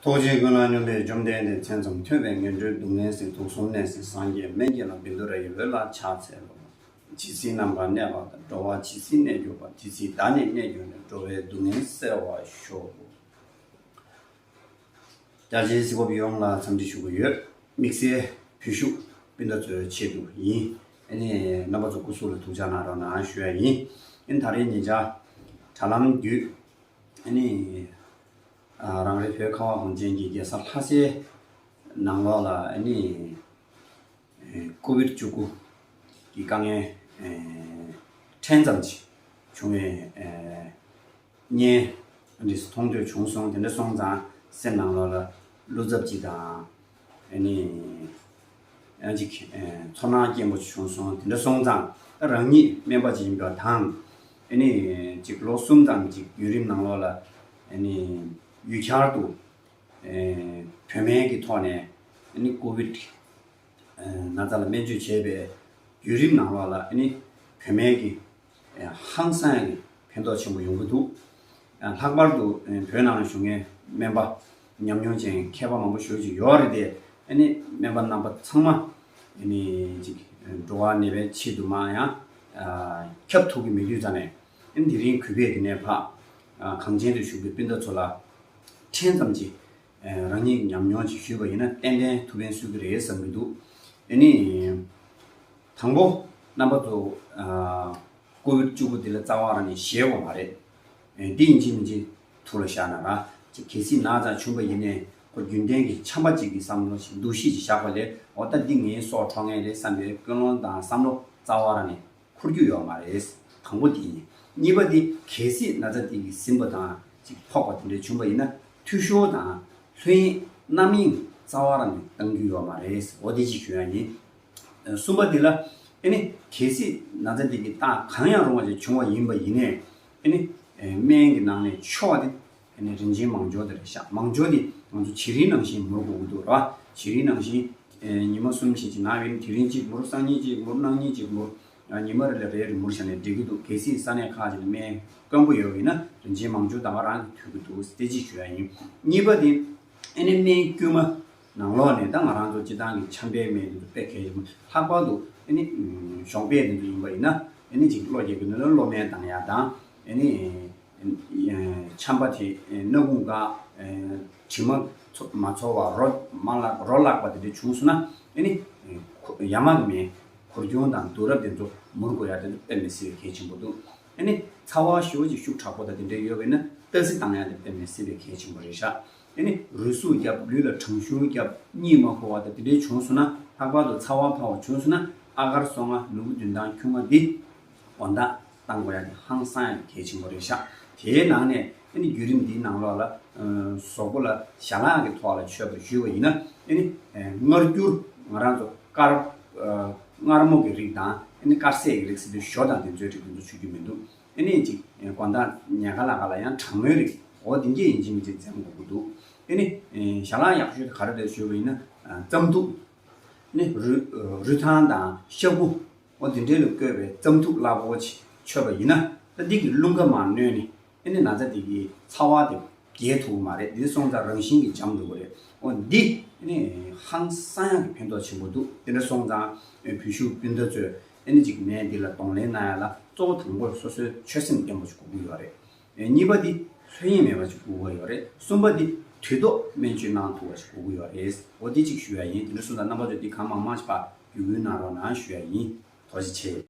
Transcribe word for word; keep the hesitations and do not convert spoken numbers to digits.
ཐུགས་རྗེ་ཀུན་ལ་སྙོམས་པའི་བཅོམ་ལྡན་འདས། མཚན་ཙམ་ཐོས་པས་ངན་འགྲོའི་སྡུག་བསྔལ་སེལ། དུག་གསུམ་ནད་སེལ་སངས་རྒྱས་སྨན་གྱི་བླ། བཻ་ཌཱུརྱ་ཡི་འོད་ལ་ཕྱག་འཚལ་ལོ། ཇི་སྲིད་ནམ་མཁའ་གནས་པ་དང་། འགྲོ་བ་ཇི་སྲིད་གནས་གྱུར་པ། དེ་སྲིད་བདག་ནི་གནས་གྱུར་ནས། འགྲོ་བའི་སྡུག་བསྔལ་སེལ་བར་ཤོག། རྒྱ་ཆེའི་གཟིགས་པ་ཡོངས་ལ་འཚམས་འདྲི་ཞུ་གི་ཡོད། དམིགས་བསལ་བོད་བཞུགས་སྤུན་ཟླ་ཚོའི་ཆེད་དུ་ཡིན། ཨ་ནི་རྣམ་པ་ཚོ་སྐུ་གཟུགས་ལ་ཐུགས་ཅག་གནང་རོགས་གནང་ཞུ་ཡ་ཡིན། ཨ་ནི་ད་རེས་ཉེ་ཆར་དྲ་ལམ་བརྒྱུད། ཨ་ནི་ཨ་རང་རེ་བོད་ཁ་བ་གངས་ཅན་གྱི་རྒྱལ་ས་ལྷ་སའི་ནང་ལོགས་ལ་ཨ་ནི་ཨེ་ཀོ་བིད་བཅུ་དགུ་གི་དཀའ་ངལ་ཨེ་ཕྲན་ཙམ་ཅིག་བྱུང་བའི་ཨེ་བརྙན་འདི་མཐོང་ཐོས་བྱུང་སོང་། དེ་འདྲ་སོང་ཙང་སེམས་ནང་ལོགས་ལ་བློ་འཚབ་ཅིག་དང་། ཨ་ནི་ཡང་ཅིག་ཨེ་ཚོར་སྣང་སྐྱེན་པོ་བྱུང་སོང་། དེ་འདྲ་སོང་ཙང་ད་རང་ཉིད་སྨན་པ་ཅིག་ཡིན་པ་དང་། ཨ་ནི་ཅིག་ལོ་གསུམ་ཙམ་ཅིག་བརྒྱུད་རིམ་ནང་ལོགས་ལ་ཨ་ནི་ཡུལ་གྱར་དུ་ཨེ་བོད་སྨན་གྱི་ཐོག་ནས་ཨ་ནི་ཀོ་བིད་ཨེ་ན་ཚ་ལ་སྨན་བཅོས་བྱས་པའི་བརྒྱུད་རིམ་ནང་ལོགས་ལ་ཨ་ནི་བོད་སྨན་གྱི་ཨེ་ཧང་སང་ཡང་གི་ཕན་ཐོགས་ཆེན་པོ་ཡོང་གི་འདུག། ཨ་ལྷག་པར་དུ་ཨེ་བོད་ནང་ལ་བཞུགས་མཁན་སྨན་པ་ཉམས་མྱོང་ཅན་མཁས་པ་མང་པོ་ཞེ་ཅིག་ཡོད་རེད་དེ། ཨ་ནི་སྨན་པ་རྣམ་པ་ཚང་མ་ཨ་ནི་ཅིག་འགྲོ་བ་ནད་པའི་ཆེད་དུ་མ་ཡང་ཨ་ཁྱབ་ཐུབ་ཀྱི་མེད་དུས་ཙང་ནས། ཨ་ནི་དེ་རིང་གུས་པས་འདི་ནས་ཕར་ཨ་གངས་ཅན་དུ་བཞུགས་པའི་སྤུན་ཟླ་ཚོ་ལ་ཕྲན་ཙམ་ཅིག་ཨ་རང་ཉིད་ཀྱི་ཉམས་མྱོང་ཅིག་ཞུས་པ་ཡིན་ན་ཏན་ཏན་ཐུགས་ཕན་གསོས་ཀྱི་རེད་བསམ་གྱི་འདུག། ཨ་ནི་དང་པོ་རྣམ་པ་ཚོ་ཨ་ཀོ་བིད་བཅུ་དགུ་འདི་ལ་རྩ་བ་རང་ནས་ཞེད་དགོས་མ་རེད། ཨེ་འདི་ཡིན་གཅིག་མིན་གཅིག་ཐུགས་ལ་བཞག་ན་ར། ཅིག་གལ་སྲིད་ན་ཚ་བྱུང་བ་ཡིན་ནའི་ཁོ་རྒྱུན་ལྡན་གྱི་ཆམ་པ་ཅིག་གི་བསམ་བློ་ཞིག་འདུ་ཤེས་ཅིག་བཞག་པ་ལས། འོ་ད་འདི་ངའི་སྲོག་འཕྲོག་མཁན་རེད་བསམ་པའི་ཀུན་སློང་དང་བསམ་བློ་རྩ་བ་རང་ནས་འཁོར་རྒྱུ་ཡོད་མ་རེད། དང་པོ་འདི་ཡིན། གཉིས་པ་འདི་གལ་སྲིད་ན་ཚ་འདི་གིས་ཟིན་པ་དང་ཅིག་ཕོག་པ་དེ་འདྲ་བྱུང་བ་ཡིན་ན་འཐུས་ཤོར་དང་ལྷོད་གཡེང་རྣམ་གཡེང་རྩ་བ་རང་ནས་གཏང་རྒྱུ་ཡོད་མ་རེད། འོ་དེ་ཅིག་ཞུ་ཡ་ཡིན། གསུམ་པ་འདི་ལ་ཨ་ནི་གལ་སྲིད་ན་ཚ་འདི་གི་རྟགས་གང་ཡང་རུང་བ་ཅིག་བྱུང་བ་ཡིན་པ་ཡིན་ནའི་ཨ་ནི་སྨན་གྱི་ནང་ནས་ཆོག་པ་དེ་ཨ་ནི་རིན་ཆེན་མང་སྦྱོར་དེ་རེད་ཤག། མང་སྦྱོར་དེ་ང་ཚོ་བྱི་རིལ་ནང་བཞིན་མུར་དགོས་ཀྱི་འདུག་ར། བྱི་རིལ་ནང་བཞིན་ཉི་མ་གསུམ་བཞི་ཅིག་ན་བའི་དེ་རིང་གཅིག་མུར། སང་ཉིན་གཅིག་མུར། གནངས་ཉིན་གཅིག་མུར། ཉི་མ་རེ་ལ་རེ་རེ་མུར་བྱས་ནས་འགྲིག་གི་འདུག། གལ་སྲིད་ས་གནས་ཁག་ཅིག་ལ་སྨན་དཀོན་པོ་ཡོད་པ་ཡིན་ན་རིན་ཆེན་མང་སྦྱོར་ད་ག་རང་གིས་འཐུས་ཀྱི་འདུག། དེ་གཅིག་ཞུ་ཡ་ཡིན། གཉིས་པ་དེ་ཨ་ནི་སྨན་དཀྱུས་མ་ནང་ལོགས་ནས་ད་ང་རང་ཚོ་སྤྱི་བཏང་གི་ཆམ་པའི་སྨན་དེ་ཚོ་དཔེ་གལ་ཆེན་པོ། ལྷག་པར་དུ་ཨ་ནི་གཞོགས་པའི་དེ་ཚོ་ཡིན་པ་ཡིན་ན་ཨ་ནི་ཅིག་གློ་རྒྱག་གི་ནི་ལ་གློ་སྨན་བཏང་ཡ་དང་། ཨ་ནི་ཆམ་པ་དེ་སྣ་ཁུང་འགག། དྲི་མ་ཚོ་མ་ཚོར་བ། རོ་མ་བརླག། རོ་བརླག་པ་དེ་འདྲ་བྱུང་སོང་ན་ཨ་ནི་ཡ་མ་གི་སྨན་འཁོར་སྐྱོང་དང་དུག་རབ་དེ་ཚོ་མུར་དགོས་ཡ་དེ་ཚོ་དཔེ་མི་སྲིད་པའི་གལ་ཆེན་པོ་འདུག། ཨ་ནི་ཚ་བ་ཞེ་པོ་ཅིག་ཤུགས་དྲག་པོ་དང་དེ་འདྲ་ཡོད་པ་ཡིན་ན་ཏ་སི་བཏང་ཡ་དེ་དཔེ་མི་སྲིད་པའི་གལ་ཆེན་པོ་རེད་ཤག། ཨ་ནི་རུས་ཟུངས་བརྒྱབ། ལུས་ལ་གྲང་ཤུར་བརྒྱབ། གཉིད་མ་ཁུག་པ་དང་དེ་འདྲའི་བྱུང་སོང་ན། ལྷག་པར་དུ་ཚ་བ་འཕར་བ་བྱུང་སོང་ན་ཨ་གར་སོ་ལྔ་ནོར་བུ་བདུན་དང་ཁྱུང་ལྔ་འདི་དགོང་དག་བཏང་དགོས་ཡ་དེ་ཧང་སང་ཡ་གལ་ཆེན་པོ་རེད་ཤག། དེའི་ནང་ནས་ཨ་ནི་བརྒྱུད་རིམ་འདིའི་ནང་ལོགས་ལ་གཟུགས་པོ་ལ་ཞལ་ལག་གི་ཐོག་ལ་མཆོད་པ་ཞུས་པ་ཡིན་ན་ཨ་ནི་མངར་སྐྱུར་ང་རང་ཚོ་དཀར་མངར་མོ་གི་རིགས་དང་ཨ་ནི་དཀར་ཟས་ཀྱི་རིགས་ཟེར་དུས་ཞོ་དང་དེ་ཚོའི་རིགས་དེ་ཚོ་མཆོད་རྒྱུ་མི་འདུག། ཨ་ནི་ཅིག་དགོང་དག་ཉལ་ཁ་ལ་ག་ལ་ཡང་གྲང་མོའི་རིགས། འོ་དེ་འདྲ་ཡིན་གཅིག་མིན་གཅིག་འཛེམ་དགོས་ཀྱི་འདུག། ཨ་ནི་ཞལ་ལག་ཡག་ཤོས་དེ་ག་རེ་རེད་ཞུས་པ་ཡིན་ན་རྩམ་ཐུག། ཨ་ནི་རུས་རུས་ཐང་དང་ཤ་ཁུ། འོ་དེ་འདྲའི་ལ་བསྐོལ་བའི་རྩམ་ཐུག་སླ་པོ་ཅིག་མཆོད་པ་ཡིན་ན། ད་འདི་གི་རླུང་ཁ་མར་གནོན་ནས་ཨ་ནི་ན་ཚ་དེ་གི་ཚ་བ་དེ་རྒྱས་ཐུབ་ཀྱི་མ་རེད། འདི་སོང་ཙང་རང་བཞིན་གྱིས་འཇམ་འགྲོ་གི་རེད། འོ་འདི་ཨ་ནི་ཧང་སང་ཡག་གི་ཕན་ཐོགས་ཆེན་པོ་འདུག། དེ་འདྲ་སོང་ཙང་བོད་བཞུགས་སྤུན་ཟླ་ཚོས་ཨ་ནི་ཅིག་ནད་འདི་ལ་གདོང་ལེན་གནང་ཡ་ལ་གཙོ་བོ་དང་པོར་སོ་སོའི་ཆོད་སེམས་བརྟན་པོ་ཞིག་དགོས་ཀྱི་ཡོད་རེད། གཉིས་པ་འདི་ལྷོད་གཡེང་མེད་པ་ཞིག་དགོས་ཀྱི་ཡོད་རེད། གསུམ་པ་འདི་དུས་ཐོག་སྨན་བཅོས་གནང་ཐུབ་པ་ཞིག་དགོས་ཀྱི་ཡོད་རེད། འོ་འདི་གཅིག་ཞུ་ཡ་ཡིན། དེ་འདྲ་སོང་ཙང་རྣམ་པ་ཚོས་འདི་གང་མང་མང་ཞིག་ཕར་བརྒྱུད་སྐུལ་གནང་རོགས་གནང་ཞུ་ཡ་ཡིན། ཐུགས་རྗེ་ཆེ།